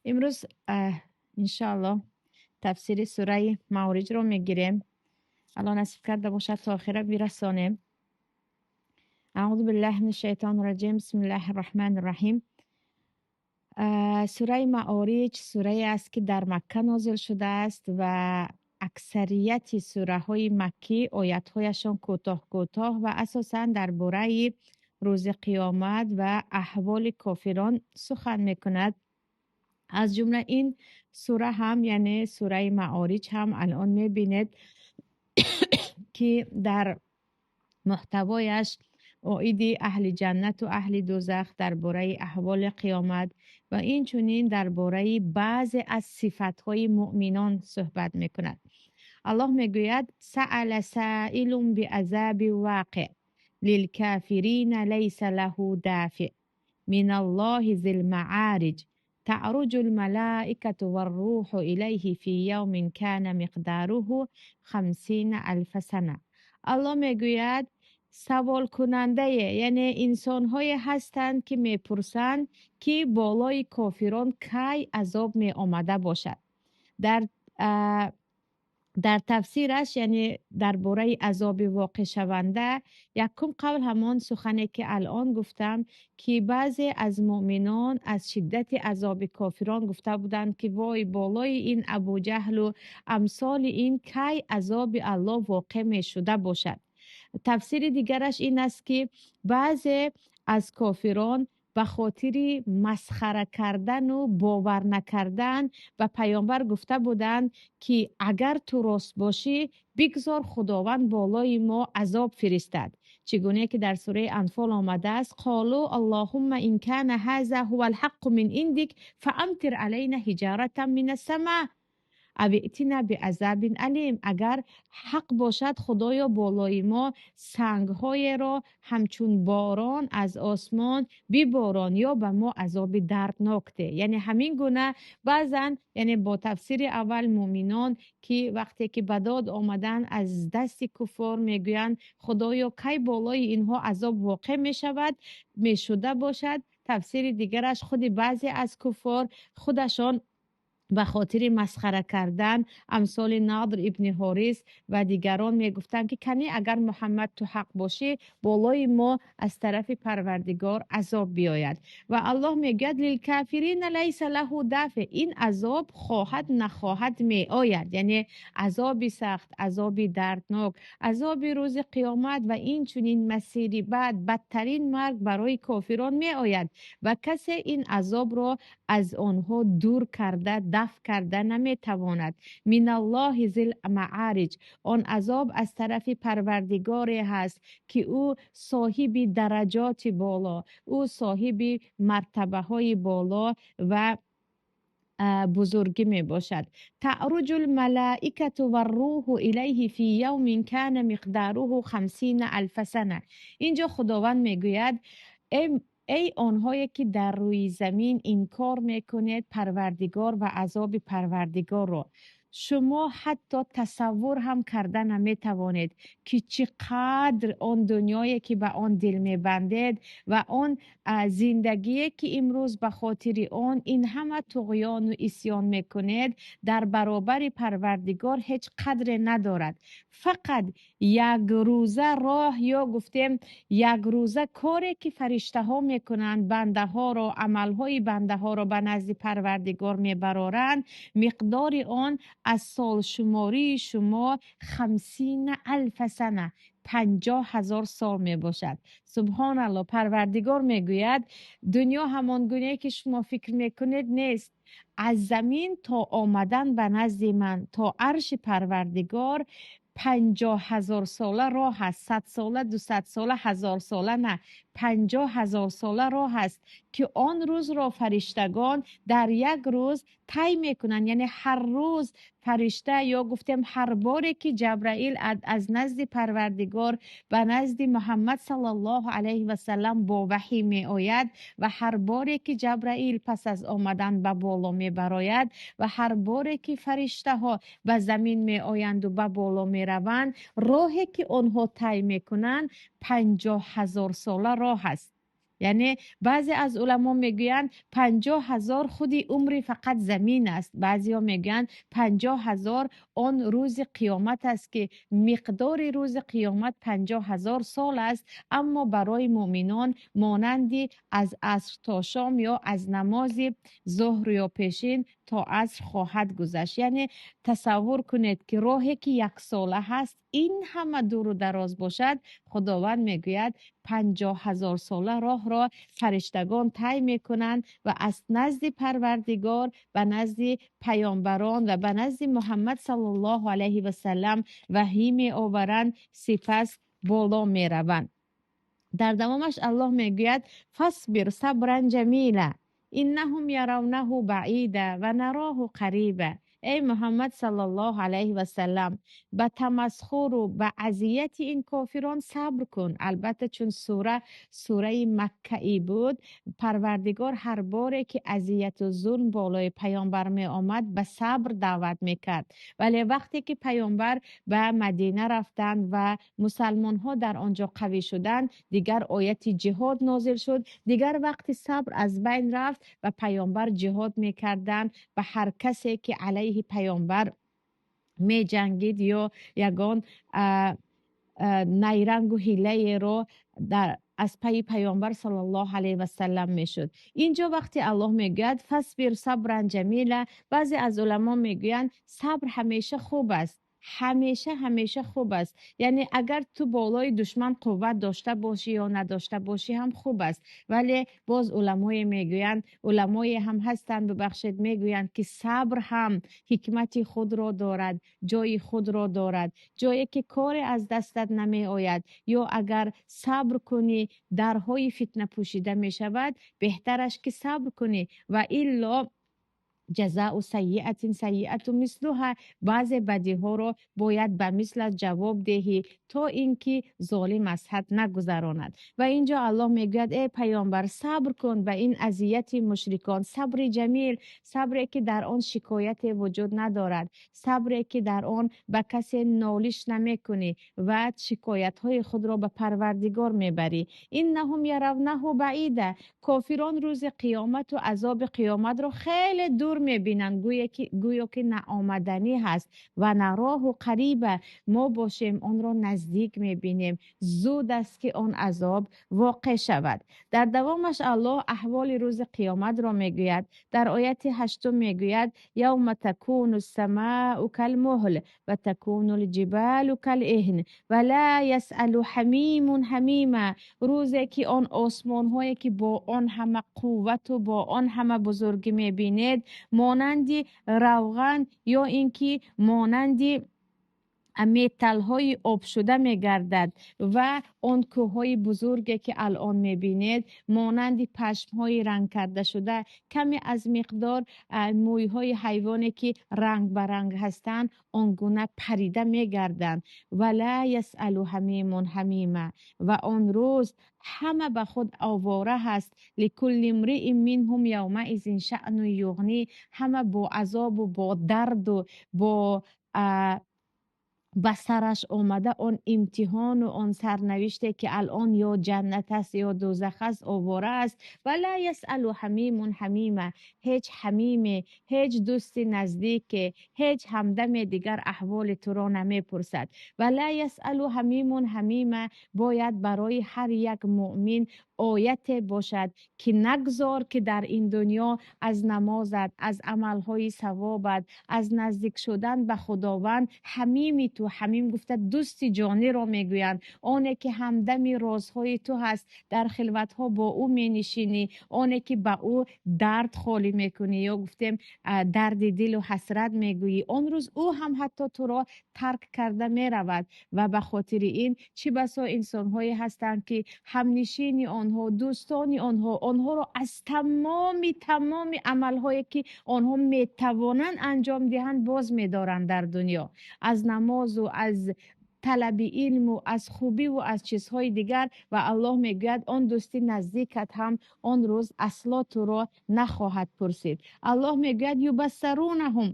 Имрӯз, иншоаллоҳ, тафсири сураи Маориҷро мегирем. Аллоҳ насиб карда бошад, то охира бирасонем. Аъузу биллаҳи мина шайтони раҷим. Бисмиллаҳи раҳмани раҳим. Сураи Маориҷ сурае аст, ки дар Макка нозил шудааст ва аксарияти сураҳои маккӣ оятҳояшон кӯтоҳ кӯтоҳ ва асосан дар бораи рӯзи қиёмат ва аҳволи кофирон сухан мекунад. Аз ҷумла ин сура ҳам, яъне сураи Маориҷ ҳам, алон мебинед, ки дар муҳтавояш оиди аҳли ҷаннату аҳли дӯзах, дар бораи аҳволи қиёмат ва инчунин дар бораи баъзе аз сифатҳои муъминон суҳбат мекунад. Аллоҳ мегӯяд: саала саилун биазаби вақи лилкафирина лайса лаҳу дафи миналлоҳи зил маарij таъруҷу лмалаикату варруху илайҳи фи явмин кана миқдаруҳу хамсина алфа сана. Аллоҳ мегӯяд, саволкунандае, яъне инсонҳое ҳастанд, ки мепурсанд, ки болои кофирон кай азоб меомада бошад. Дар тафсираш, яъне дар бораи азоби воқеъшаванда, якум қавл ҳамон сухане, ки алон гуфтам, ки баъзе аз муъминон аз шиддати азоби кофирон гуфта буданд, ки вой, болои ин Абуҷаҳлу амсоли ин кай азоби Аллоҳ воқеъ мешуда бошад. Тафсири дигараш ин аст, ки баъзе аз кофирон ба хотири масхара кардану бовар накардан ба паёмбар гуфта буданд, ки агар ту рост бошӣ, бигзор Худованд болои мо азоб фиристад. Чӣ гуне ки дар сураи Анфол омадааст: қолу аллоҳумма ин кана ҳаза ҳува алҳаққу мин индик фаамтир алайна ҳиҷаратан мина ссама ав иътина биазабин алим. Агар ҳақ бошад, Худоё, болои мо сангҳоеро ҳамчун борон аз осмон биборон ё ба мо азоби дарднок деҳ. Яъне ҳамин гуна баъзан, яъне бо тафсири аввал, муъминон, ки вақте ки ба дод омадан аз дасти куффор, мегӯянд: Худоё, кай болои инҳо азоб воқеъ мешавад, мешуда бошад. Тафсири дигараш, худи баъзе аз куффор худашон ба хотири масхара кардан, амсоли Надр ибни Ҳорис ва дигарон, мегуфтанд, ки кани агар, Муҳаммад, ту ҳақ бошӣ, болои мо аз тарафи Парвардигор азоб биёяд. Ва Аллоҳ мегӯяд: лилкафирина лайса лаҳу дафи. Ин азоб хоҳад нахоҳад меояд, яъне азоби сахт, азоби дарднок, азоби рӯзи қиёмат ва инчунин масири бад, бадтарин марг барои кофирон меояд ва касе ин азобро аз онҳо дур карда, дафъ карда наметавонад. Миналлоҳи зил маарij. Он азоб аз тарафи Парвардигоре ҳаст, ки ӯ соҳиби дараҷоти боло, ӯ соҳиби мартабаҳои боло ва бузургӣ мебошад. Таъруҷу лмалаикату варруху илайҳи фи явмин кана миқдаруҳу хамсина алфа сана. Инҷо Худованд мегӯяд: эй онҳое, ки дар рӯи замин инкор мекунед Парвардигор ва азоби Парвардигорро, шумо ҳатто тасаввур ҳам карда наметавонед, ки чӣ қадр он дунёе, ки ба он дил мебандед, ва он зиндагие, ки имрӯз ба хотири он ин ҳама туғёну исён мекунед, дар баробари Парвардигор ҳеҷ қадре надорад. Фақат як рӯза роҳ, ё гуфтем як рӯза коре, ки фариштаҳо мекунанд, бандаҳоро, амалҳои бандаҳоро ба назди Парвардигор мебароранд, миқдори он аз солшумории шумо хамсина алфа сана, 50 000 сол мебошад. Субҳоналло! Парвардигор мегӯяд: дунё ҳамон гунае, ки шумо фикр мекунед, нест. Аз замин то омадан ба назди ман, то арши Парвардигор, 50 000 сола роҳ аст. 100 сола, 200 сола, 1000 сола на, 50 000 сола роҳ аст, ки он рӯзро фариштагон дар як рӯз тай мекунанд. Яъне ҳар рӯз фаришта, ё гуфтем ҳар боре, ки Ҷабраил аз назди Парвардигор ба назди Муҳаммад саллаллоҳу алайҳи васаллам бо ваҳй меояд, ва ҳар боре, ки Ҷабраил пас аз омадан ба боло мебарояд, ва ҳар боре, ки фариштаҳо ба замин меоянду ба боло мераванд, роҳе, ки онҳо тай мекунанд, 50 000 сола роҳ аст. Яъне баъзе аз уламо мегӯянд, 50 000 худи умри фақат замин аст. Баъзеҳо мегӯянд, 50 000 он рӯзи қиёмат аст, ки миқдори рӯзи қиёмат 50 000 сол аст, аммо барои муъминон монанди аз аср то шом ё аз намози зуҳр ё пешин то аср хоҳад гузашт. Яъне тасаввур кунед, ки роҳе ки яксола ҳаст, ин ҳама дуру дароз бошад. Худованд мегӯяд, 50 000 сола роҳро фариштагон тай мекунанд ва аз назди Парвардигор ба назди паёмбарон ва ба назди Муҳаммад саллаллоҳу алайҳи васаллам ваҳӣ меоваранд, сипас боло мераванд. Дар давомаш Аллоҳ мегӯяд: فاصبر صبرا جميلا إنهم يرونه بعيدا ونراه قريبا. Эй Муҳаммад саллаллоҳу алайҳи васаллам, ба тамасхуру ба азияти ин кофирон сабр кун. Албатта, чун сура сураи маккаӣ буд, Парвардигор ҳар боре ки азияту зулм болои паёмбар меомад, ба сабр даъват мекард. Вале вақте ки паёмбар ба Мадина рафтанд ва мусалмонҳо дар он ҷо қавӣ шуданд, дигар ояти ҷиҳод нозил шуд, дигар вақти сабр аз байн рафт ва паёмбар ҷиҳод мекарданд ба ҳар касе ки алайҳи паёмбар меҷангид ё ягон найрангу ҳилаеро аз пайи паёмбар саллаллоҳу алайҳи васаллам мешуд. Инҷо вақте Аллоҳ мегӯяд: فاصبر صبرا جميلا, баъзе аз уламо мегӯянд, сабр ҳамеша хуб аст, ҳамеша ҳамеша хуб аст. Яъне агар ту болои душман қувват дошта бошӣ ё надошта бошӣ ҳам хуб аст. Вале боз уламое мегӯянд, уламое ҳам ҳастанд, бубахшед, мегӯянд, ки сабр ҳам ҳикмати худро дорад, ҷои худро дорад. Ҷое ки коре аз дастат намеояд ё агар сабр кунӣ, дарҳои фитна пӯшида мешавад, беҳтараш ки сабр кунӣ. Ва илло جزاء سيئة سيئة مثلها, баъзе бадиҳоро бояд ба мислат ҷавоб диҳӣ, то ин ки золим аз ҳад нагузаронад. Ва инҷо Аллоҳ мегӯяд: эй паёмбар, сабр кун ба ин азияти мушрикон, сабри ҷамил, сабре ки дар он шикояте вуҷуд надорад, сабре ки дар он ба касе нолиш намекунӣ ва шикоятҳои худро ба Парвардигор мебарӣ. إنهم يرونه بعيدا, кофирон рӯзи қиёмату азоби қиёматро хеле дур мебинанд, гӯё ки наомаданӣ ҳаст. ونراه قريبا, мо бошем, онро наздик мебинем, зуд аст ки он азоб воқеъ шавад. Дар давомаш Аллоҳ аҳволи рӯзи қиёматро мегӯяд. Дар ояти ҳаштум мегӯяд: يوم تكون السماء كالمهل وتكون الجبال كالعهن ولا يسأل حميم حميما. Рӯзе ки он осмонҳое ки бо он ҳама қуввату бо он ҳама бузургӣ мебинед, монанди равған ё ин ки монанди металлҳои обшуда мегардад ва он кӯҳҳои бузурге ки алон мебинед, монанди пашмҳои ранг кардашуда, каме аз миқдор мӯйҳои ҳайвоне ки ранг ба ранг ҳастанд, он гуна парида мегарданд. ولا يسأل حميم حميما. Ва он рӯз ҳама ба худ овора ҳаст. لكل امرئ منهم يومئذ شأن يغنيه. Ҳама бо азобу бо дарду бо ба сараш омада он имтиҳону он сарнавиште ки алон ё ҷаннат аст, ё дӯзах аст, овора аст. ولا يسأل حميم حميما. Ҳеҷ ҳамиме, ҳеҷ дӯсти наздике, ҳеҷ ҳамдаме дигар аҳволи туро намепурсад. ولا يسأل حميم حميما бояд барои ҳар як муъмин ояте бошад, ки нагзор ки дар ин дунё аз намозат, аз амалҳои савобат, аз наздик шудан ба Худованд ҳамими ту, ҳамим гуфта дӯсти ҷониро мегӯянд, оне ки ҳамдами розҳои ту ҳаст, дар хилватҳо бо ӯ менишинӣ, оне ки ба ӯ дард холӣ мекунӣ ё гуфтем, дарди дилу ҳасрат мегӯӣ, он рӯз ӯ ҳам ҳатто туро тарк карда меравад. Ва ба хотири ин чӣ басо инсонҳое ҳастанд, ки ҳамнишини онҳо, дӯстони онҳо онҳоро аз тамоми амалҳое ки онҳо метавонанд анҷом диҳанд, боз медоранд дар дунё, аз намозу аз талаби илму аз хубиву аз чизҳои дигар. Ва Аллоҳ мегӯяд, он дӯсти наздикат ҳам он рӯз асло туро нахоҳад пурсид. Аллоҳ мегӯяд: يبصرونهم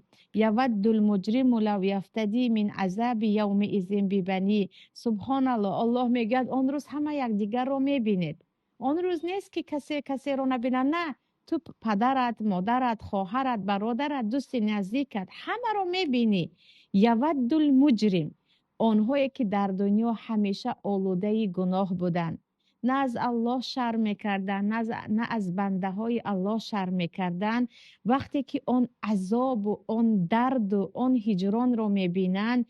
يود المجرم لو يفتدي من عذاب يومئذ ببنيه. Субҳоналлоҳ, Аллоҳ мегӯяд, он рӯз ҳама якдигарро мебинед. Он рӯз нест, ки касе касеро набинад. На, ту падарат, модарат, хоҳарат, бародарат, дӯсти наздикат, ҳамаро мебинӣ. يود المجرم, онҳое ки дар дунё ҳамеша олудаи гуноҳ буданд, на аз Аллоҳ шарм мекарданд, на аз бандаҳои Аллоҳ шарм мекарданд, вақте ки он азобу он дарду он ҳиҷронро мебинанд,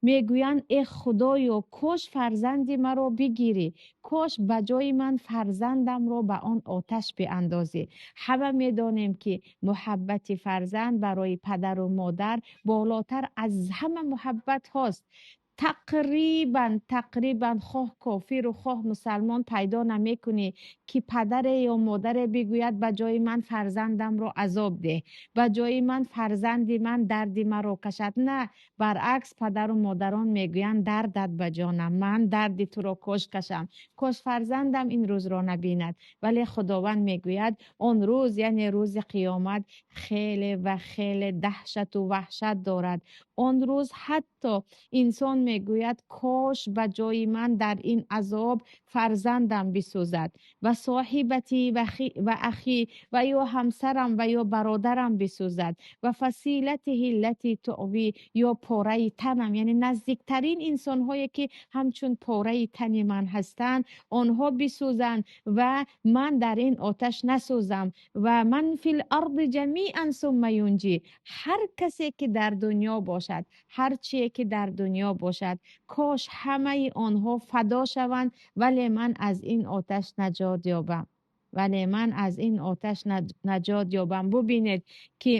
мегӯянд: «Э Худоё, кош фарзанди маро бигирӣ, кош ба ҷои ман фарзандамро ба он оташ биандозӣ». Ҳама медонем, ки муҳаббати фарзанд барои падару модар болотар аз ҳама муҳаббатҳост. Тақрибан хоҳ кофиру хоҳ мусалмон пайдо намекунӣ, ки падаре ё модаре бигӯяд: «Ба ҷои ман фарзандамро азоб деҳ, ба ҷои ман фарзанди ман дарди маро кашад». На, баръакс, падару модарон мегӯянд: «Дардат ба ҷонам, ман дарди туро кош кашам, кош фарзандам ин рӯзро набинад». Вале Худованд мегӯяд, он рӯз, яъне рӯзи қиёмат, хеле ва хеле даҳшату ваҳшат дорад. Он рӯз ҳатто инсон мегӯяд: «Кош ба ҷои ман дар ин азоб фарзандам бисӯзад, وصاحبتي وأخي, ва ё ҳамсарам ва ё бародарам бисӯзад, وفصيلته التي تؤويه, ё пораи танам, яъне наздиктарин инсонҳое, ки ҳамчун пораи тани ман ҳастанд, онҳо бисӯзанд ва ман дар ин оташ насӯзам». ومن في الأرض جميعا ثم ينجيه, ҳар касе ки дар дунё бошад, ҳар чие ки дар дунё бошад, кош ҳамаи онҳо фадо шаванд, вале ман аз ин оташ наҷот ёбам, вале ман аз ин оташ наҷот ёбам. Бубинед, ки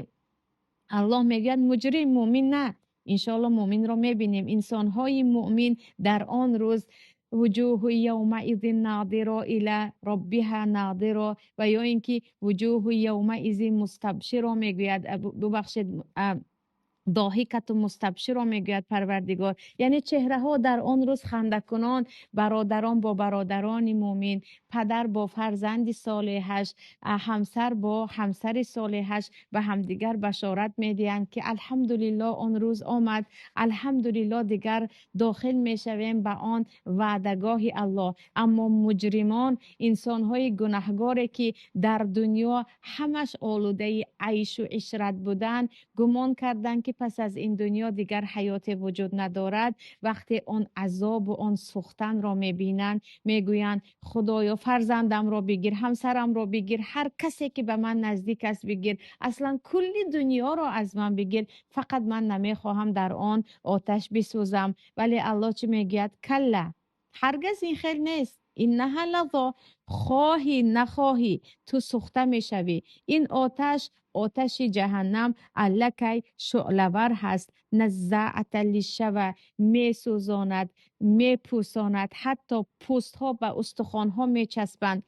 Аллоҳ мегӯяд муҷрим, муъмин на. Иншоалло, муъминро мебинем. Инсонҳои муъмин дар он рӯз وجوه يومئذ ناضرة إلى ربها ناظرة, ва ё ин ки وجوه يومئذ مستبصرة мегӯяд, бубахшед, ضاحكة مستبشرة мегӯяд Парвардигор, яъне чеҳраҳо дар он рӯз хандакунон, бародарон бо бародарони муъмин, падар бо фарзанди солеҳаш, ҳамсар бо ҳамсари солеҳаш ба ҳамдигар башорат медиҳанд, ки алҳамдулилло, он рӯз омад, алҳамдулилло, дигар дохил мешавем ба он ваъдагоҳи Аллоҳ. Аммо муҷримон, инсонҳои гунаҳгоре, ки дар дунё ҳамаш олудаи айшу ишрат буданд, гумон карданд, ки пас аз ин дунё дигар ҳаёте вуҷуд надорад, вақте он азобу он сӯхтанро мебинанд, мегӯянд: «Худоё, фарзандамро бигир, ҳамсарамро бигир, ҳар касе ки ба ман наздик аст бигир, аслан кулли дунёро аз ман бигир, фақат ман намехоҳам дар он оташ бисӯзам». Вале Аллоҳ чӣ мегӯяд? كلا, ҳаргиз ин хел нест. إنها لظى, хоҳӣ нахоҳӣ, ту сӯхта мешавӣ. Ин оташ, оташи ҷаҳаннам, аллакай шӯълавар ҳаст. نزاعة للشوى, месӯзонад, мепӯсонад, ҳатто пӯстҳо ба устухонҳо мечаспанд,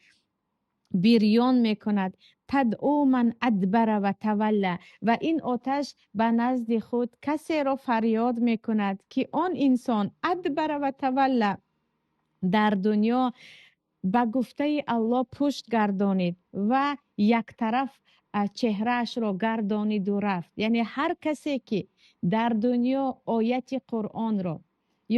бирён мекунад. تدعو من أدبر وتولى, ва ин оташ ба назди худ касеро фарёд мекунад, ки он инсон أدبر وتولى, дар дунё ба гуфтаи Аллоҳ пушт гардонид ва яктараф чеҳраашро гардониду рафт. Яъне ҳар касе ки дар дунё ояти Қуръонро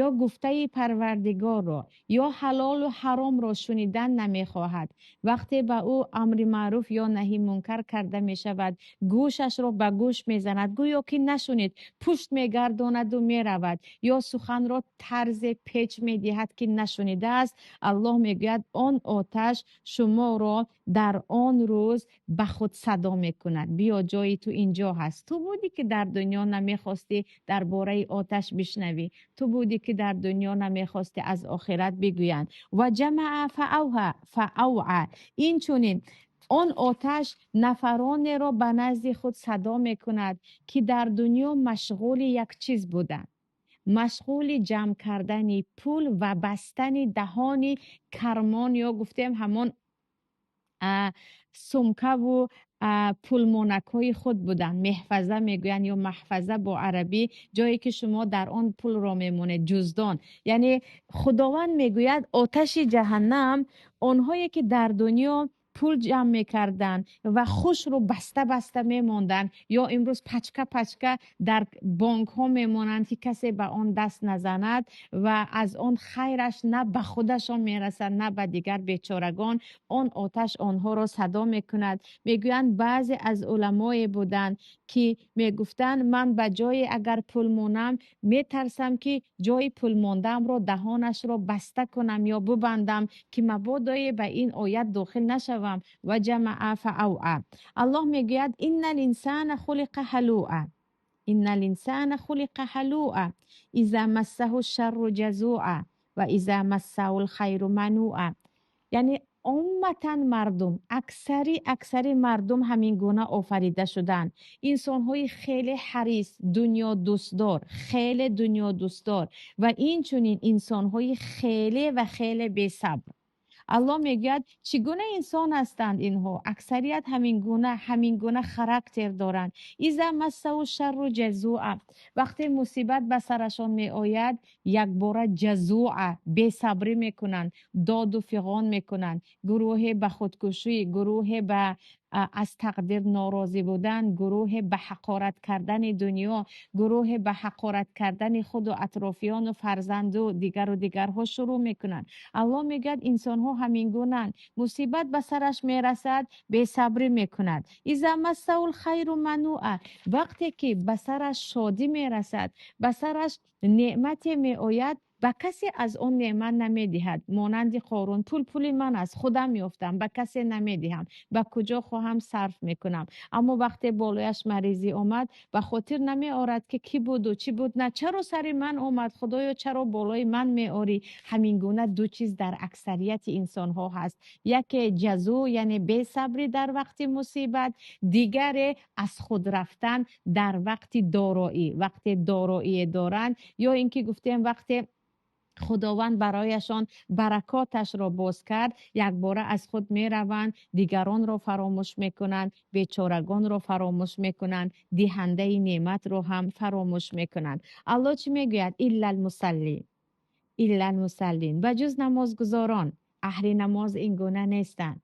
ё гуфтаи Парвардигорро ё ҳалолу ҳаромро шунидан намехоҳад, вақте ба ӯ амри маъруф ё наҳи мункар карда мешавад, гӯшашро ба гӯш мезанад, гӯё ки нашунид, пушт мегардонаду меравад ё суханро тарзе печ медиҳад, ки нашунидааст, Аллоҳ мегӯяд, он оташ шуморо дар он рӯз ба худ садо мекунад: «Биё, ҷои ту инҷо ҳаст. Ту будӣ, ки дар дунё намехостӣ дар бораи оташ бишнавӣ, ту будӣ, ки дар дунё намехостӣ аз охират бигӯянд». وجمع فأوعى, инчунин он оташ нафаронеро ба назди худ садо мекунад, ки дар дунё машғули як чиз буданд, машғули ҷамъ кардани пул ва бастани даҳони кармон ё гуфтем ҳамон сумкаву пулмонакҳои худ буданд. Меҳфаза мегӯянд ё محفظة бо арабӣ, ҷое ки шумо дар он пулро мемонед, ҷуздон. Яъне Худованд мегӯяд, оташи ҷаҳаннам онҳое ки дар дунё Пул ҷамъ мекарданд ва хушрӯ баста баста мемонданд ё имрӯз пачка пачка дар бонкҳо мемонанд, ки касе ба он даст назанад ва аз он хайраш на ба худашон мерасад, на ба дигар бечорагон. Он оташ онҳоро садо мекунад. Мегӯянд, баъзе аз уламое буданд, ки мегуфтанд: ман ба ҷое агар пул монам, метарсам, ки ҷои пул мондаамро даҳонашро баста кунам ё бубандам, ки мабодое ба ин оят дохил нашавам. Ва ҷамаа фаавъа. Аллоҳ мегӯяд: инна линсана хулиқа ҳалуа, инна линсана хулиқа ҳалуа, иза массаҳу шарру ҷазуа ва иза массаҳу лхайру мануа. Яъне умматан мардум, аксари мардум ҳамин гуна офарида шуданд. Инсонҳои хеле ҳарис, дунёдӯстдор, хеле дунёдӯстдор ва инчунин инсонҳои хеле ва хеле бесабр. Аллоҳ мегӯяд, чӣ гуна инсон ҳастанд инҳо? Аксарият ҳамин гуна характер доранд. Иза массаҳу шарру ҷазуа, вақте мусибат ба сарашон меояд, якбора ҷазуа, бесабрӣ мекунанд, доду фиғон мекунанд. Гурӯҳе ба худкушӣ, гурӯҳе ба аз тақдир норозӣ будан, гурӯҳе ба ҳақорат кардани дунё, гурӯҳе ба ҳақорат кардани худу атрофиёну фарзанду дигару дигарҳо шурӯъ мекунанд. Аллоҳ мегӯяд, инсонҳо ҳамин гунанд. Мусибат ба сараш мерасад, бесабрӣ мекунад. Иза массаҳул хайру мануа, вақте ки ба сараш шодӣ мерасад, ба сараш неъмате меояд, ба касе аз он неъмат намедиҳад. Монанди Қорун: пул пули ман аст, худам ёфтам, ба касе намедиҳам, ба куҷо хоҳам сарф мекунам. Аммо вақте болояш маризӣ омад, ба хотир намеорад, ки кӣ буду чӣ буд, на чаро сари ман омад, худоё, чаро болои ман меорӣ? Ҳамин гуна ду чиз дар аксарияти инсонҳо ҳаст: яке ҷазӯ, яъне бесабрӣ дар вақти мусибат, дигаре аз худ рафтан дар вақти дороӣ. Вақте дороие доранд ё ин ки гуфтем, вақте Худованд барояшон баракоташро боз кард, якбора аз худ мераванд, дигаронро фаромӯш мекунанд, бечорагонро фаромӯш мекунанд, диҳандаи неъматро ҳам фаромӯш мекунанд. Аллоҳ чӣ мегӯяд? Иллал мусаллин, иллал мусаллин, ба ҷуз намозгузорон. Аҳли намоз ин гуна нестанд.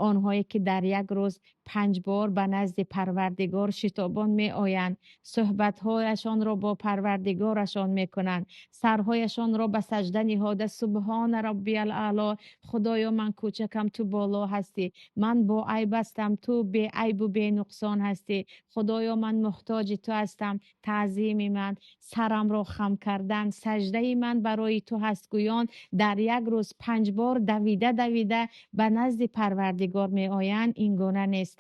Онҳое ки дар як рӯз панҷ бор ба назди Парвардигор шитобон меоянд, суҳбатҳояшонро бо Парвардигорашон мекунанд, сарҳояшонро ба саҷда ниҳода: субҳона роббиял аъло, Худоё, ман кӯчакам, ту боло ҳастӣ, ман боайб ҳастам, ту беайбу бенуқсон ҳастӣ, Худоё, ман муҳтоҷи ту ҳастам, таъзими ман, сарамро хам кардан, саҷдаи ман барои ту ҳаст гӯён, дар як рӯз панҷ бор давида давида ба назди Парвардигор меоянд, ин гуна нестанд.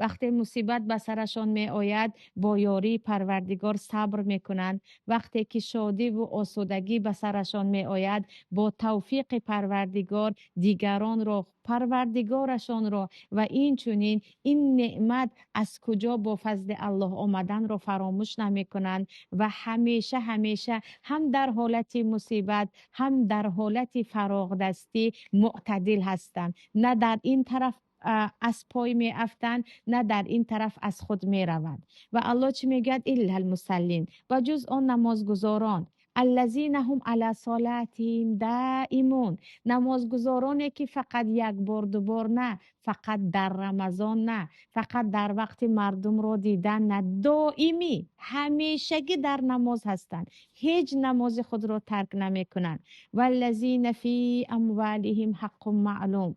Вақте мусибат ба сарашон меояд, бо ёрии Парвардигор сабр мекунанд. Вақте ки шодиву осудагӣ ба сарашон меояд, бо тавфиқи Парвардигор дигаронро, Парвардигорашонро ва инчунин ин неъмат аз куҷо бо фазли Аллоҳ омаданро фаромӯш намекунанд ва ҳамеша ҳамеша ҳам дар ҳолати мусибат, ҳам дар ҳолати фароғдастӣ мӯътадил ҳастанд. На дар ин тараф аз пой меафтанд, на дар ин тараф аз худ мераванд. Ва Аллоҳ чӣ мегӯяд? Иллал мусаллин, ба ҷуз он намозгузорон, аллазина ҳум ала солатиҳим даимун, намозгузороне ки фақат як бор, ду бор на, фақат дар Рамазон на, фақат дар вақти мардумро дидан на, доимӣ, ҳамешагӣ дар намоз ҳастанд, ҳеҷ намози худро тарк намекунанд. Валлазина фи амвалиҳим ҳаққун маълум,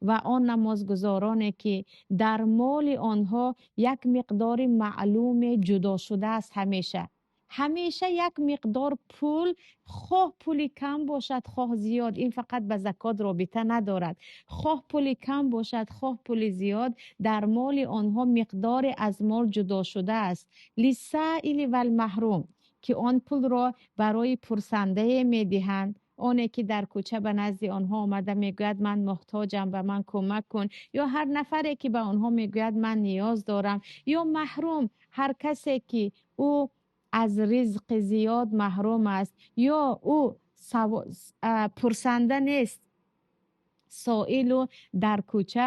ва он намозгузороне ки дар моли онҳо як миқдори маълуме ҷудо шудааст. Ҳамеша ҳамеша як миқдор пул, хоҳ пули кам бошад, хоҳ зиёд, ин фақат ба закот робита надорад, хоҳ пули кам бошад, хоҳ пули зиёд, дар моли онҳо миқдоре аз мол ҷудо шудааст. Лиссаили валмаҳрум, ки он пулро барои пурсандае медиҳанд, оне ки дар кӯча ба назди онҳо омада мегӯяд: ман муҳтоҷам, ба ман кӯмак кун, ё ҳар нафаре ки ба онҳо мегӯяд: ман ниёз дорам, ё маҳрум, ҳар касе ки ӯ аз ризқи зиёд маҳрум аст ё ӯ пурсанда нест, соилу дар кӯча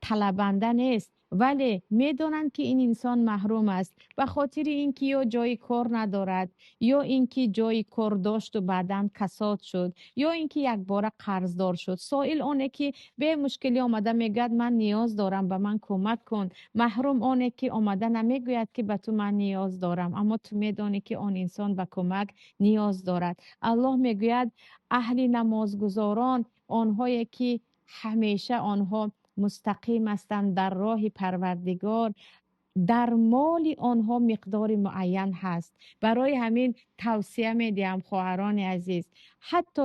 талабанда нест. Вале медонанд, ки ин инсон маҳрум аст, ба хотири ин ки ё ҷои кор надорад, ё ин ки ҷои кор дошту баъдан касод шуд, ё ин ки якбора қарздор шуд. Соил оне ки бемушкилӣ омада мегӯяд: ман ниёз дорам, ба ман кӯмак кун. Маҳрум оне ки омада намегӯяд, ки ба ту ман ниёз дорам, аммо ту медонӣ, ки он инсон ба кӯмак ниёз дорад. Аллоҳ мегӯяд: аҳли намозгузорон, онҳое ки ҳамеша онҳо мустақим ҳастанд дар роҳи Парвардигор, дар моли онҳо миқдори муайян ҳаст. Барои ҳамин тавсия медиҳам, хоҳарони азиз, ҳатто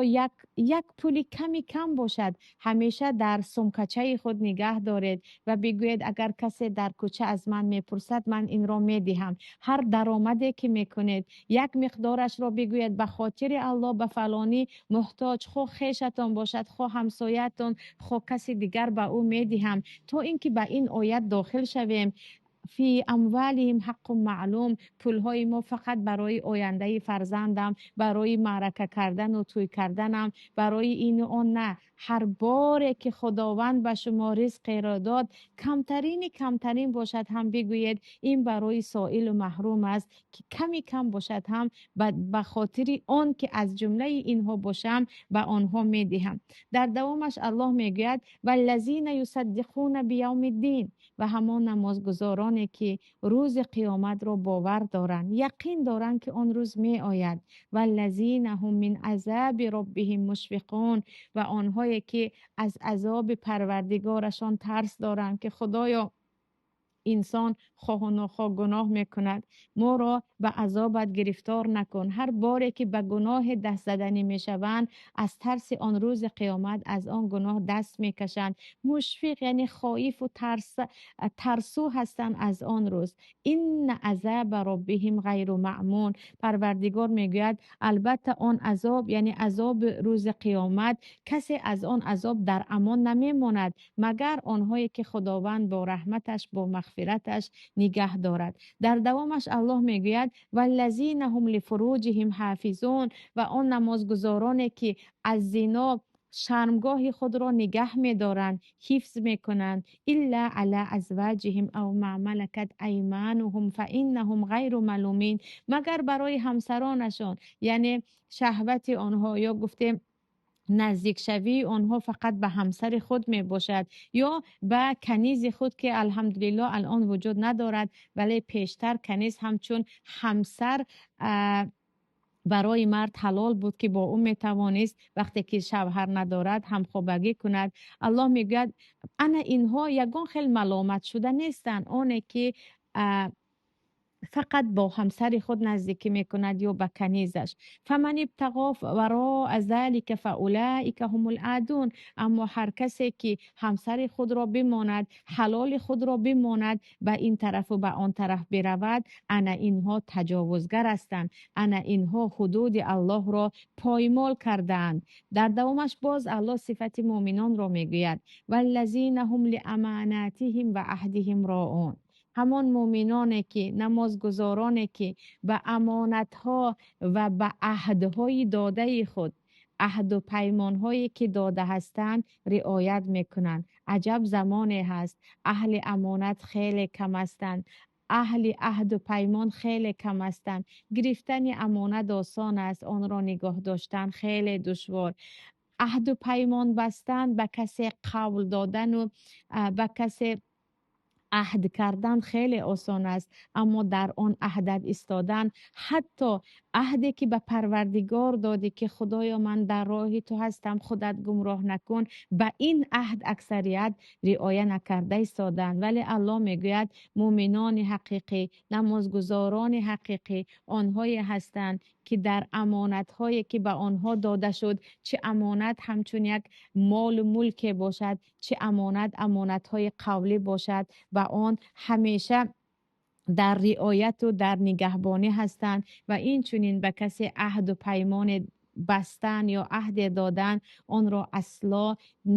як пули ками кам бошад, ҳамеша дар сумкачаи худ нигаҳ доред ва бигӯед: агар касе дар кӯча аз ман мепурсад, ман инро медиҳам. Ҳар даромаде ки мекунед, як миқдорашро бигӯед: ба хотири Аллоҳ ба фалонӣ муҳтоҷ, хо хешатон бошад, хо ҳамсоятон, хо каси дигар, ба ӯ медиҳам, то ин ки ба ин оят дохил шавем. Фи амвалиҳим ҳаққун маълум. Пулҳои мо фақат барои ояндаи фарзандам, барои маърака кардану тӯй карданам, барои ину он на. Ҳар боре ки Худованд ба шумо ризқеро дод, камтарини камтарин бошад ҳам, бигӯед: ин барои соилу маҳрум аст, ки ками кам бошад ҳам, ба хотири он ки аз ҷумлаи инҳо бошам, ба онҳо медиҳам. Дар давомаш Аллоҳ мегӯяд: валлазина юсаддиқуна биявмиддин. Ва ҳамон намозгузороне ки рӯзи қиёматро бовар доранд, яқин доранд, ки он рӯз меояд. Валлазина ҳум мин азаби роббиҳим мушфиқун. Ва онҳое ки аз азоби Парвардигорашон тарс доранд, ки Худоё, инсон хоҳу нохоҳ гуноҳ мекунад, моро ба азобат гирифтор накун. Ҳар боре ки ба гуноҳе даст заданӣ мешаванд, аз тарси он рӯзи қиёмат аз он гуноҳ даст мекашанд. Мушфиқ яъне хоифу тарсу ҳастанд аз он рӯз. Инна азаба роббиҳим ғайру маъмун. Парвардигор мегӯяд: албатта он азоб, яъне азоби рӯзи қиёмат, касе аз он азоб дар амон намемонад, магар онҳое ки Худованд бо раҳматаш, бо мағфираташ нигаҳ дорад. Дар давомаш Аллоҳ мегӯяд: валлазина ҳум лифуруҷиҳим ҳофизун. Ва он намозгузороне ки аз зино шармгоҳи худро нигаҳ медоранд, ҳифз мекунанд. Илла ала азваҷиҳим ав ма малакат аймануҳум фаиннаҳум ғайру малумин. Магар барои ҳамсаронашон, яъне шаҳвати онҳо ё гуфтем наздикшавии онҳо фақат ба ҳамсари худ мебошад ё ба канизи худ, ки алҳамдулиллоҳ алон вуҷуд надорад, вале пештар каниз ҳамчун ҳамсар барои мард ҳалол буд, ки бо ӯ метавонист вақте ки шавҳар надорад ҳамхобагӣ кунад. Аллоҳ мегӯяд: ана инҳо ягон хел маломат шуда нестанд, оне ки фақат бо ҳамсари худ наздикӣ мекунад ё ба канизаш. Фаман ибтағо вароа залика фаулаика ҳумул адун. Аммо ҳар касе ки ҳамсари худро бимонад, ҳалоли худро бимонад, ба ин тарафу ба он тараф биравад, ана инҳо таҷовузгар ҳастанд, ана инҳо ҳудуди Аллоҳро поймол кардаанд. Дар давомаш боз Аллоҳ сифати муъминонро мегӯяд: валлазина ҳум лиаманатиҳим ва аҳдиҳим роун. Ҳамон муъминоне ки, намозгузороне ки ба амонатҳо ва ба аҳдҳои додаи худ, аҳду паймонҳое ки дода ҳастанд, риоят мекунанд. Аҷаб замоне ҳаст, аҳли амонат хеле кам ҳастанд, аҳли аҳду паймон хеле кам ҳастанд. Гирифтани амонат осон аст, онро нигоҳ доштан хеле душвор. Аҳду паймон бастан, ба касе қавл додану ба касе аҳд кардан хеле осон аст, аммо дар он аҳдат истодан, ҳатто аҳде ки ба Парвардигор додӣ, ки Худоё, ман дар роҳи ту ҳастам, худат гумроҳ накун, ба ин аҳд аксарият риоя накарда истоданд. Вале Аллоҳ мегӯяд: муъминони ҳақиқӣ, намозгузорони ҳақиқӣ онҳое ҳастанд, ки дар амонатҳое ки ба онҳо дода шуд, чӣ амонат ҳамчун як молу мулке бошад, чӣ амонат амонатҳои қавлӣ бошад, ба он ҳамеша дар риояту дар нигаҳбонӣ ҳастанд ва инчунин ба касе аҳду паймоне бастан ё аҳде додан, онро асло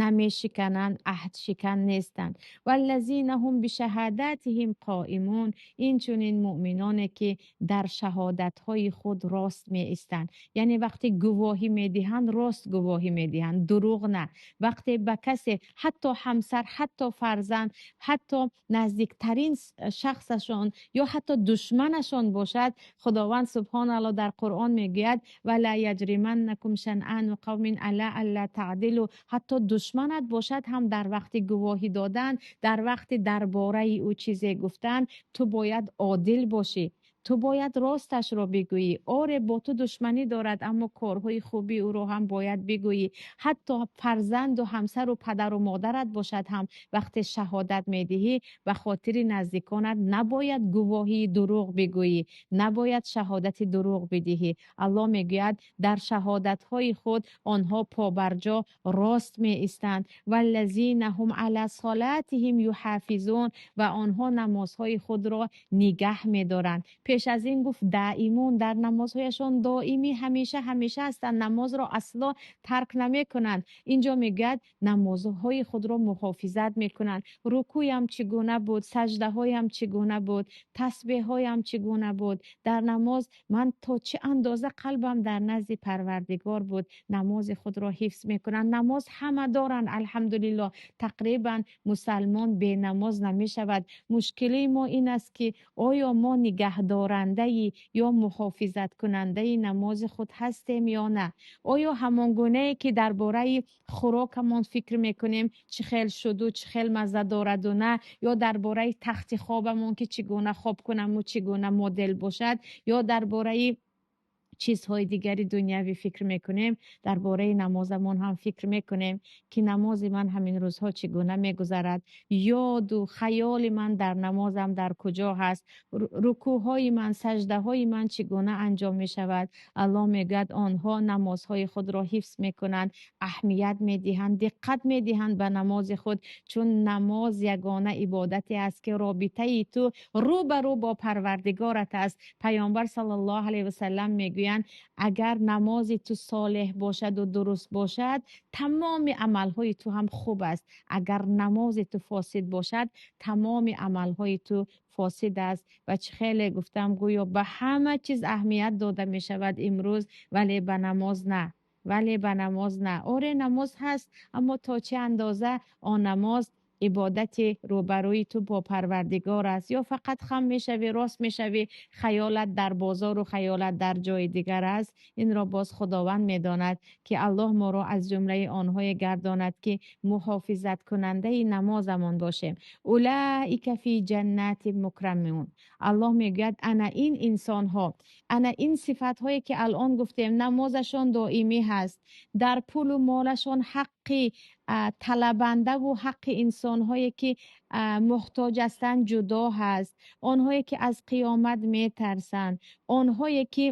намешикананд, аҳдшикан нестанд. Валлазина ҳум бишаҳадатиҳим қоимун, инчунин муъминоне ки дар шаҳодатҳои худ рост меистанд, яъне вақте гувоҳӣ медиҳанд, рост гувоҳӣ медиҳанд, дурӯғ на. Вақте ба касе, ҳатто ҳамсар, ҳатто фарзанд, ҳатто наздиктарин шахсашон ё ҳатто душманашон бошад, Худованд субҳоналло дар Қуръон мегӯяд: вала яҷриманнакум шанъану қавмин ала алла таъдилу. Ҳатто душманат бошад ҳам, дар вақти гувоҳӣ додан, дар вақти дар бораи ӯ чизе гуфтан, ту бояд одил бошӣ, ту бояд росташро бигӯӣ. Оре, бо ту душманӣ дорад, аммо корҳои хуби ӯро ҳам бояд бигӯӣ. Ҳатто фарзанду ҳамсару падару модарат бошад ҳам, вақте шаҳодат медиҳӣ, ба хотири наздиконат набояд гувоҳии дурӯғ бигӯӣ, набояд шаҳодати дурӯғ бидиҳӣ. Аллоҳ мегӯяд, дар шаҳодатҳои худ онҳо побарҷо рост меистанд. Валлазина ҳум ала солатиҳим юҳофизун, ва онҳо намозҳои худро нигаҳ медоранд. Пеш аз ин гуфт даимун, дар намозҳояшон доимӣ, ҳамеша ҳамеша ҳастанд, намозро асло тарк намекунанд. Инҷо мегӯяд, намозҳои худро муҳофизат мекунанд. Рукӯям чӣ гуна буд, саҷдаҳоям чӣ гуна буд, тасбеҳҳоям чӣ гуна буд, дар намоз ман то чӣ андоза қалбам дар назди Парвардигор буд. Намози худро ҳифз мекунанд. Намоз ҳама доранд, алҳамдулиллоҳ, тақрибан мусалмон бенамоз намешавад. Мушкилии мо ин аст, ки оё мо нигаҳдорандаи ё муҳофизаткунандаи намози худ ҳастем ё на? Оё ҳамон гунае ки дар бораи хӯрокамон фикр мекунем, чӣ хел шуду чӣ хел мазза дораду на, ё дар бораи тахти хобамон, ки чӣ гуна хоб кунаму чӣ гуна модел бошад, ё дар бораи чизҳои дигари дунявӣ фикр мекунем, дар бораи намозамон ҳам фикр мекунем, ки намози ман ҳамин рӯзҳо чӣ гуна мегузарад, ёду хаёли ман дар намозам дар куҷо ҳаст, рукӯъҳои ман, саҷдаҳои ман чӣ гуна анҷом мешавад. Аллоҳ мегӯяд, онҳо намозҳои худро ҳифз мекунанд, аҳамият медиҳанд, диққат медиҳанд ба намози худ, чун намоз ягона ибодате аст, ки робитаи ту рӯ ба рӯ бо Парвардигорат аст. Паёмбар саллаллоҳу алайҳи васаллам мегӯянд, агар намози ту солеҳ бошаду дуруст бошад, тамоми амалҳои ту ҳам хуб аст. Агар намози ту фосид бошад, тамоми амалҳои ту фосид аст. Ва чӣ хеле гуфтам, гӯё ба ҳама чиз аҳамият дода мешавад имрӯз, вале ба намоз на, вале ба намоз на. Оре, намоз ҳаст, аммо то чӣ андоза он намоз ибодати рӯбарӯи ту бо Парвардигор аст, ё фақат хам мешавӣ, рост мешавӣ, хаёлат дар бозору хаёлат дар ҷои дигар аст? Инро боз Худованд медонад, ки Аллоҳ моро аз ҷумлаи онҳое гардонад, ки муҳофизаткунандаи намозамон бошем. Улаика фи ҷаннати мукрамун. Аллоҳ мегӯяд, ана ин инсонҳо, ана ин сифатҳое ки алон гуфтем, намозашон доимӣ ҳаст, дар пулу молашон ҳаққи талабандаву ҳаққи инсонҳое ки муҳтоҷ ҳастанд ҷудо ҳаст, онҳое ки аз қиёмат метарсанд, онҳое ки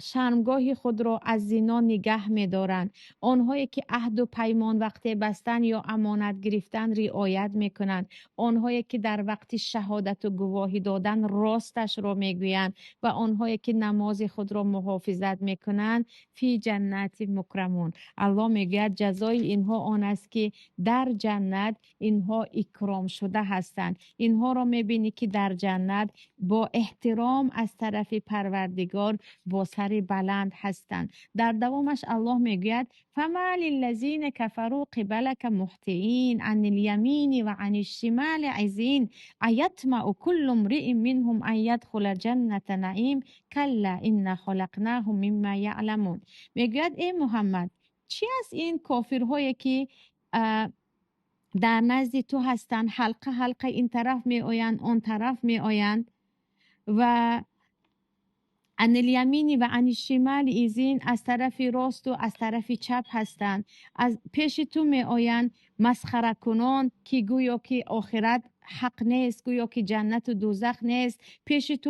шармгоҳи худро аз зино нигаҳ медоранд, онҳое ки аҳду паймон вақте бастан ё амонат гирифтан риоят мекунанд, онҳое ки дар вақти шаҳодату гувоҳӣ додан росташро мегӯянд ва онҳое ки намози худро муҳофизат мекунанд, фи ҷаннати мукрамун. Аллоҳ мегӯяд, ҷазои инҳо он аст, ки дар ҷаннат инҳо икром шуда ҳастанд. Инҳоро мебинӣ, ки дар ҷаннат бо эҳтиром аз тарафи Парвардигор бо сари баланд ҳастанд. Дар давомаш Аллоҳ мегӯяд: фама лиллазина кафару қибалака муҳтиин ани лямини ва ани шимали изин аятмау куллу мриин минҳум ан ядхула ҷанната наим калла инна халақнаҳум мимма яъламун. Мегӯяд, эй Муҳаммад, чӣ аст ин кофирҳое ки дар назди ту ҳастанд, ҳалқа ҳалқа ин тараф меоянд, он тараф меоянд, ва анилямини ва анишимали изин, аз тарафи росту аз тарафи чап ҳастанд, аз пеши ту меоянд масхаракунон, ки гӯё ки охират ҳақ нест, гӯё ки ҷаннату дӯзах нест. Пеши ту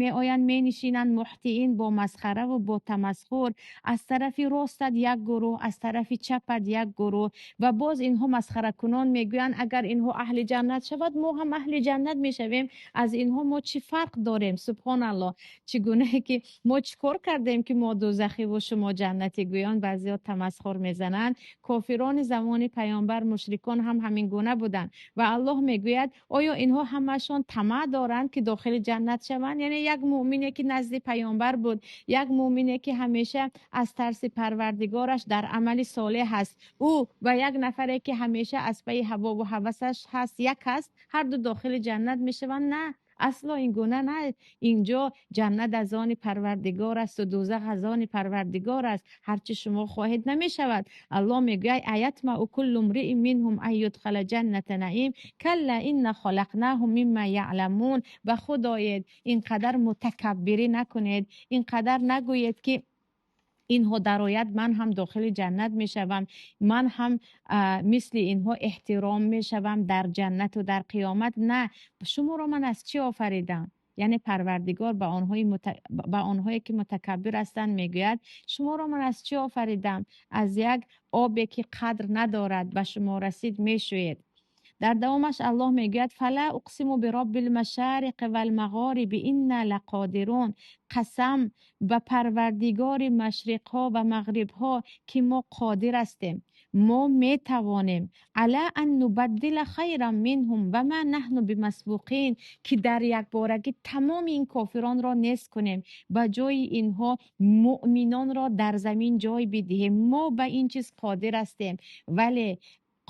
меоянд, менишинанд муҳтиин бо масхараву бо тамасхур. Аз тарафи ростат як гурӯҳ, аз тарафи чапат як гурӯҳ. Ва боз инҳо масхаракунон мегӯянд агар инҳо аҳли ҷаннат шавад, мо ҳам аҳли ҷаннат мешавем. Аз инҳо мо чӣ фарқ дорем? Субҳоналлоҳ. Чӣ гунае ки мо чӣ кор кардем ки мо дӯзахиву шумо ҷаннатӣ, гӯён баъзеҳо тамасхур мезананд. Кофирони замони паёмбар, мушрикон ҳам ҳамин гуна буданд. Ва Аллоҳ мегӯяд оё инҳо ҳамашон тамаъ доранд ки дохили ҷаннат шаванд? Яъне як муъмине ки назди паёмбар буд, як муъмине ки ҳамеша аз тарси парвардигораш дар амали солеҳ ҳаст, ӯ ва як нафаре ки ҳамеша аз пайи ҳавову ҳавасаш ҳаст, як ҳаст, ҳар ду дохили ҷаннат мешаванд? На, асло ин гуна на. Инҷо ҷаннат аз они парвардигор аст ва дӯзах аз они парвардигор аст. Ҳарчи шумо хоҳед намешавад. Аллоҳ мегӯяд аятмау куллу мриин минҳум ан юдхала ҷанната наим калла инна халақнаҳум мимма яъламун. Ба худоед, ин қадар мутакаббирӣ накунед, ин қадар нагӯед ки инҳо дарояд ман ҳам дохили ҷаннат мешавам, ман ҳам мисли инҳо эҳтиром мешавам дар ҷаннату дар қиёмат. На, шуморо ман аз чӣ офаридам? Яъне парвардигор ба онҳое ки мутакаббир ҳастанд мегӯяд шуморо ман аз чӣ офаридам? Аз як обе ки қадр надорад ба шумо расид мешӯед. Дар давомаш Аллоҳ мегӯяд фала уқсиму бироббил машариқи валмағориби инна лақодирун. Қасам ба парвардигори машриқҳо ва мағрибҳо ки мо қодир ҳастем, мо метавонем. Ала ан нубаддила хайран минҳум ва ма наҳну бимасбуқин, ки дар якборагӣ тамоми ин кофиронро нест кунем, ба ҷои инҳо муъминонро дар замин ҷой бидиҳем. Мо ба ин чиз қодир ҳастем. Вале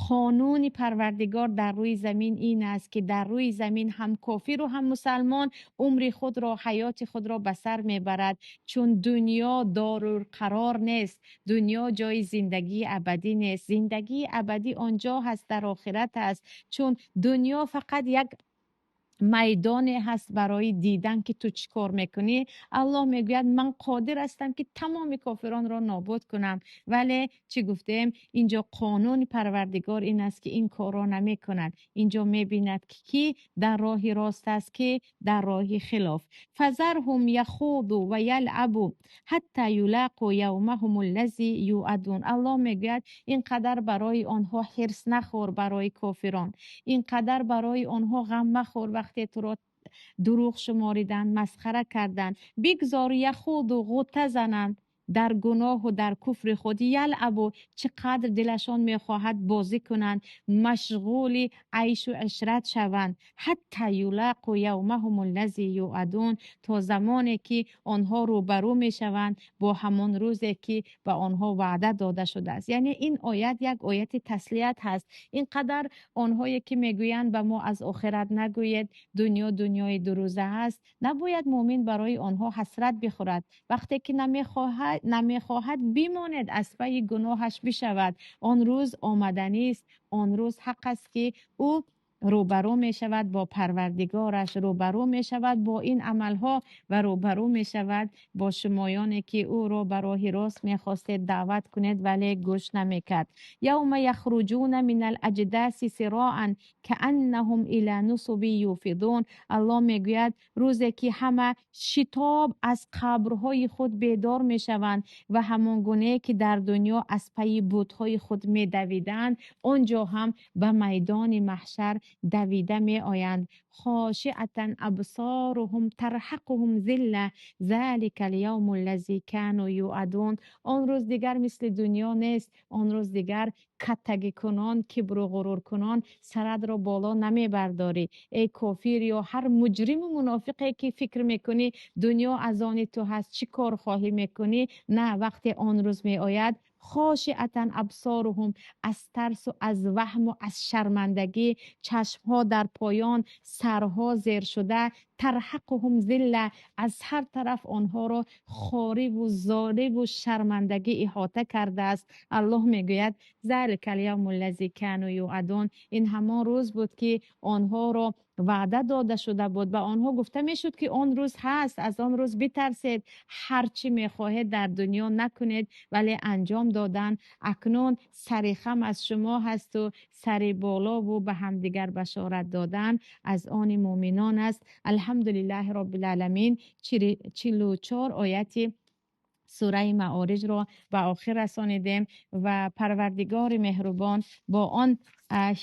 қонуни парвардигор дар рӯи замин ин аст ки дар рӯи замин ҳам кофиру ҳам мусалмон умри худро, ҳаёти худро ба сар мебарад, чун дунё дорулқарор нест, дунё ҷои зиндагии абадӣ нест. Зиндагии абадӣ он ҷо ҳаст, дар охират аст, чун дунё фақат як майдоне ҳаст барои дидан ки ту чӣ кор мекунӣ. Аллоҳ мегӯяд ман қодир ҳастам ки тамоми кофиронро нобуд кунам, вале чӣ гуфтем, инҷо қонуни парвардигор ин аст ки ин корро намекунад. Инҷо мебинад ки кӣ дар роҳи рост аст, ки дар роҳи хилоф. Фазарҳум яхуду ва ялъабу ҳатта юлақу явмаҳум аллази юъадун. Аллоҳ мегӯяд ин қадар барои онҳо ҳирс нахӯр, барои кофирон ин қадар барои онҳо ғам махӯр вақте туро дурӯғ шумориданд, масхара карданд. Бигзор яхуду ғута зананд дар гуноҳу дар куфри худ, ялъабу чӣ қадр дилашон мехоҳад бозӣ кунанд, машғули айшу ишрат шаванд. Ҳатта юлақу явмаҳум аллази юъадун, то замоне ки онҳо рӯбарӯ мешаванд бо ҳамон рӯзе ки ба онҳо ваъда дода шудааст. Яъне ин оят як ояти таслият ҳаст. Ин қадар онҳое ки мегӯянд ба мо аз охират нагӯед, дунё дунёи дурӯза ҳаст, набояд муъмин барои онҳо ҳасрат бихӯрад. Вақте ки намехоҳад бимонед, аз пайи гуноҳаш бишавад. Он рӯз омаданист, он рӯз ҳақ аст ки ӯ рӯбарӯ мешавад бо парвардигораш, рӯбарӯ мешавад бо ин амалҳо ва рӯбарӯ мешавад бо шумоёне ки ӯро ба роҳи рост мехостед даъват кунед, вале гӯш намекард. Явма яхруҷуна минал аҷдаси сироан кааннаҳум ила нусуби юфидун. Аллоҳ мегӯяд рӯзе ки ҳама шитоб аз қабрҳои худ бедор мешаванд ва ҳамон гунае ки дар дунё аз пайи бутҳои худ медавиданд, он ҷо ҳам ба майдони маҳшар давида меоянд. Хошиатан абсоруҳум тарҳақуҳум зилла залика алявму аллази кану юъадун. Он рӯз дигар мисли дунё нест. Он рӯз дигар каттагикунон, кибру ғуруркунон сарадро боло намебардорӣ. Эй кофир ё ҳар муҷриму мунофиқе ки фикр мекунӣ дунё аз они ту ҳаст, чӣ кор хоҳӣ мекунӣ? На, вақте он рӯз меояд, хошиатан абсоруҳум, аз тарсу аз ваҳму аз шармандагӣ чашмҳо дар поён, сарҳо зер шуда, тарҳақуҳум зилла, аз ҳар тараф онҳоро хориву зориву шармандагӣ иҳота кардааст. Аллоҳ мегӯяд залика алявму аллази кану юъадун. Ин ҳамон рӯз буд ки онҳоро Ваъда дода шуда буд, ба онҳо гуфта мешуд, ки он рӯз ҳаст, аз он рӯз битарсед, ҳар чӣ мехоҳед дар дунё накунед, вале анҷом додан. Акнун сари хам аз шумо ҳаст ва сари боло ва ба ҳамдигар башорат додан аз они мӯъминон аст. Алҳамдулиллаҳи роббил-оламин. 44 ояти сураи Маориҷро ба охир расонидем ва Парвардигори меҳрубон бо он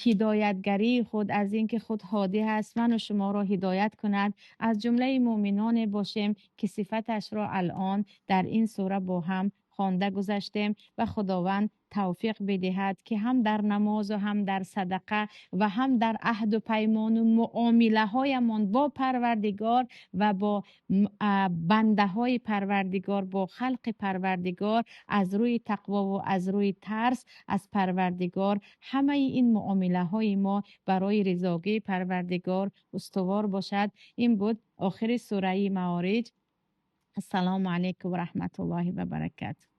ҳидоятгарии худ, аз инки худ ҳодӣ ҳаст, ману шуморо ҳидоят кунад, аз ҷумлаи мӯъминоне бошем, ки сифаташро алон дар ин сура бо ҳам хонда гузаштем, ва Худованд тавфиқ бидиҳад, ки ҳам дар намоз ва ҳам дар садақа ва ҳам дар аҳду паймон ва муомилаҳоямон бо Парвардигор ва бо бандаҳои Парвардигор, бо халқи Парвардигор, аз рӯи тақво ва аз рӯи тарс аз Парвардигор ҳамаи ин муомилаҳои мо барои ризогии Парвардигор устувор бошад. Ин буд охири сураи Маориҷ. Ассалому алайкум ва раҳматуллоҳи ва баракатуҳ.